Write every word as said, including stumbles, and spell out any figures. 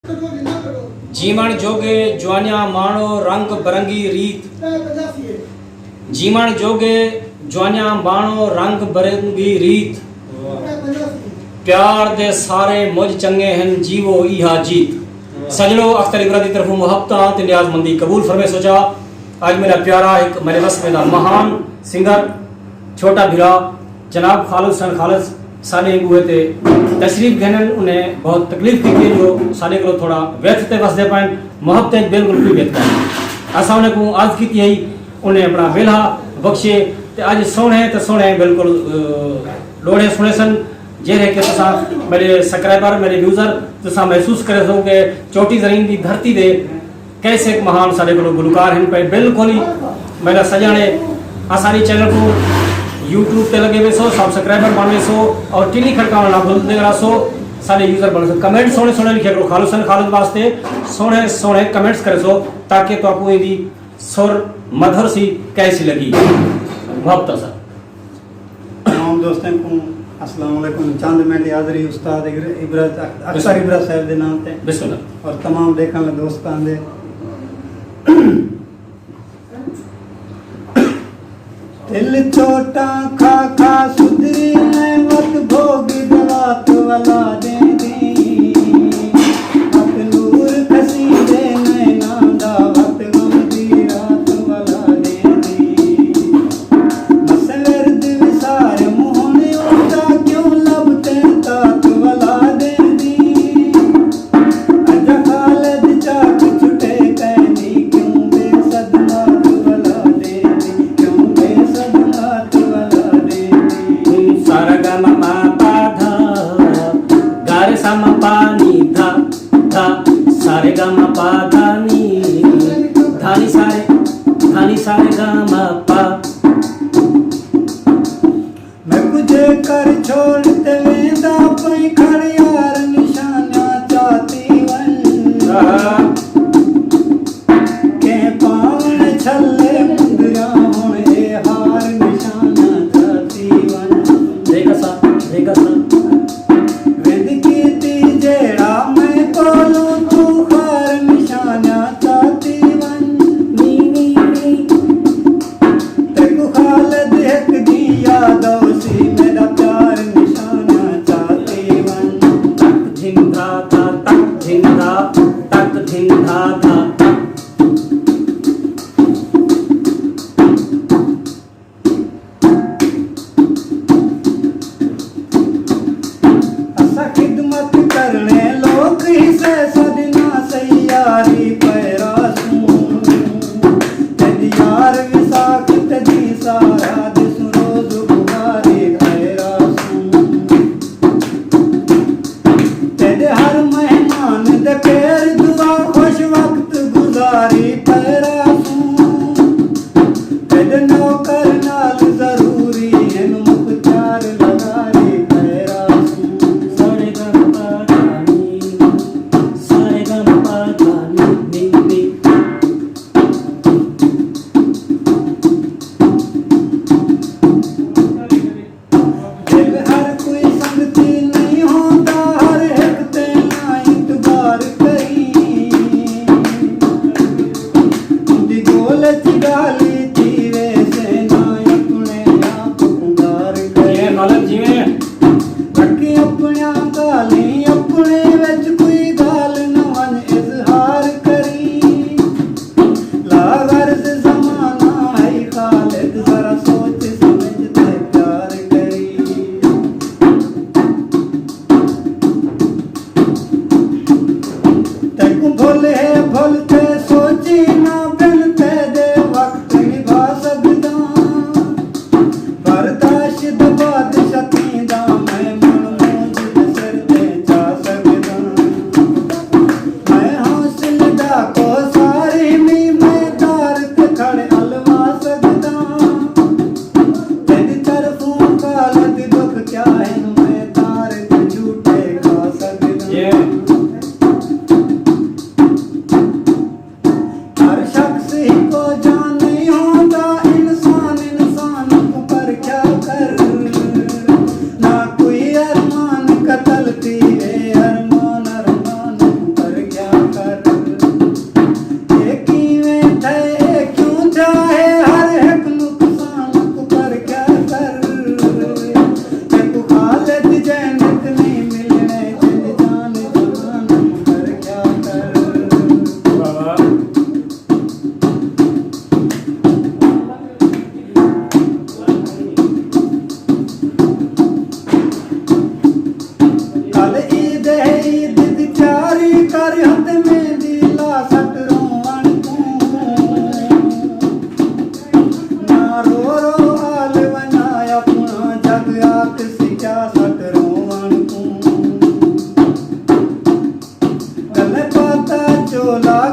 جیوݨ جوڳے جوانیاں ماݨو رنگ برنگی ریت۔ جیوݨ جوڳے جوانیاں ماݨو رنگ برنگی ریت۔ پیار دے سارے مجھ چنڳے ہن، جیوو ایہا جیت۔ سڄݨو، اختر عبرت دی طرفوں محبتاں تے نیاز مندی قبول فرمیسو چا۔ اڄ میݙا پیارا ہک میݙے وسبے دا مہان سنگر، چھوٹا بھرا جناب خالد حسین خالد ساݙے ٻوہے تے تشریف گھنن۔ انہیں بہت تکلیف کیتی ہے جو ساݙے کولوں تھوڑا وتھ تے وسدے پئن، محبت وچ بالکل کوئی وتھ کائنی۔ اساں انہیں کوں عرض کیتی ہئی، انہیں اپݨا ویلھا بخشے تے اڄ سوہݨے تے سوہݨے بالکل، اہ، ݙوہڑے سݨیسن، جیڑھے کہ تساں میݙے سبسکرائبر، میݙے یوزر، تساں محسوس کریسو کہ چوٹی زرین دی دھرتی دے کیسے ہک مہان ساݙے کولوں گلوکار ہن پئے۔ بالکل ہی میݙا سڄݨ ہے۔ اساݙی چینل کوں یوٹیوب تے لڳے ویسو، سبسکرائبر بݨ ویسو اور ٹلی کھڑکاوݨ نہ بھلدے رہسو۔ ساݙے یوزر بݨ ویسو، کمنٹ سوہݨے سوہݨے لکھیا کرو، خالد حسین خالد واسطے سوہݨے سوہݨے کمنٹس کریسو تاکہ تہاکوں ایندی سر مدھر سی کیسی لڳی۔ محبت سر۔ تمام دوستاں کوں السلام علیکم۔ چند منٹ دی حاضری استاد عبرت، اختر عبرت صاحب دے نام تے۔ بسم اللہ۔ اور تمام ݙیکھݨ والے دوستاں دے۔ دل چوٹاں کھا کھا سدھری میں، وت بھوڳ دے وت ولا ݙیندی۔ وت نور کھسیندے نیناں دا، وت غم دی رات ولا ݙیندی۔ بس ورد وسار مونہہ اوندا، کیوں لب تے تات ولا ݙیندی۔ اڄ خالد چاک چھٹے کائنی، کیوں بے صدمات ولا ݙیندی، کیوں بے صدمات ولا ݙیندی۔ سارا گا ما پا پا دھا، گا رے سا ما پا نی دھا، دھا، سارے گا ما پا دھا نی، دھا نی سارے، دھا نی سارے گا ما پا۔ میکوں جیکر چھوڑ تے ویندا پئیں، کھڑ یار نشانیاں چاتی ونڄ۔ آہا۔ کہیں پاوݨ چھلے مندریاں، ہݨ اے ہار نشانیاں چاتی ونڄ۔ ریگا سا، ریگا سا۔ وند کیتی جیڑھا میں کولوں، توں خار نشانیاں چاتی ونڄ۔ نی، نی، نی۔ تیکوں خالد ہک دی یاد آسی، میݙا پیار نشانیاں چاتی ونڄ۔ تک دھن دھا دھا، تک دھن دھا، تک دھن دھا دھا، تک۔ اساں خدمت کرݨے لوک ہسے، سݙنا سیاری پیرا سوں۔ تیݙی یار وساخ تیݙی سارا، ݙسوں روز گزاری پیرا سوں۔ تیݙے ہر مہمان دے پیر دعا، خوش وقت گزاری پیرا سوں۔ تیݙے نوکر نال ضروری ہن، مختیار لغاری پیرا سوں۔ سارے گم پا دھا نی، سارے گم پا دھا نی۔ لا